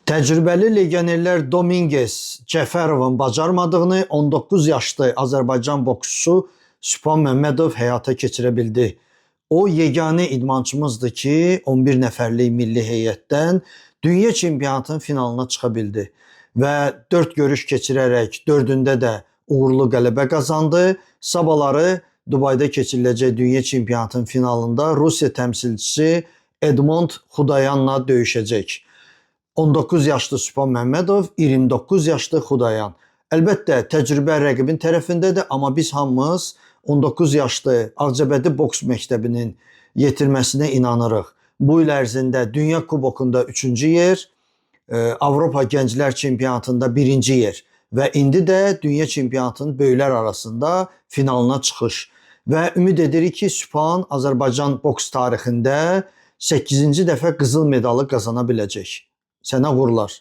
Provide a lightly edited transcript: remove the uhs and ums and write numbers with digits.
Təcrübəli legionerlər Dominguez Cəfərovun bacarmadığını 19 yaşlı Azərbaycan boksçusu Sübhan Məmmədov həyata keçirə bildi. O yeganə idmançımızdır ki, 11 nəfərlik milli heyətdən dünya çempionatının finalına çıxa bildi və 4 görüş keçirərək dördündə də uğurlu qələbə qazandı. Sabahları Dubayda keçiriləcək dünya çempionatının finalında Rusiya təmsilçisi Edmond Xudayanla döyüşəcək. 19 yaşlı Sübhan Məmmədov, 29 yaşlı Xudayan. Əlbəttə, təcrübə rəqibin tərəfindədir, amma biz hamımız 19 yaşlı Ağcabədi boks məktəbinin yetirməsinə inanırıq. Bu il ərzində Dünya Kubokunda 3-cü yer, Avropa Gənclər Çempionatında 1-ci yer və indi də Dünya Çempionatının böyüklər arasında finalına çıxış. Və ümid edirik ki, Sübhan Azərbaycan boks tarixində 8-ci dəfə qızıl medalı qazana biləcək. Sənə uğurlar.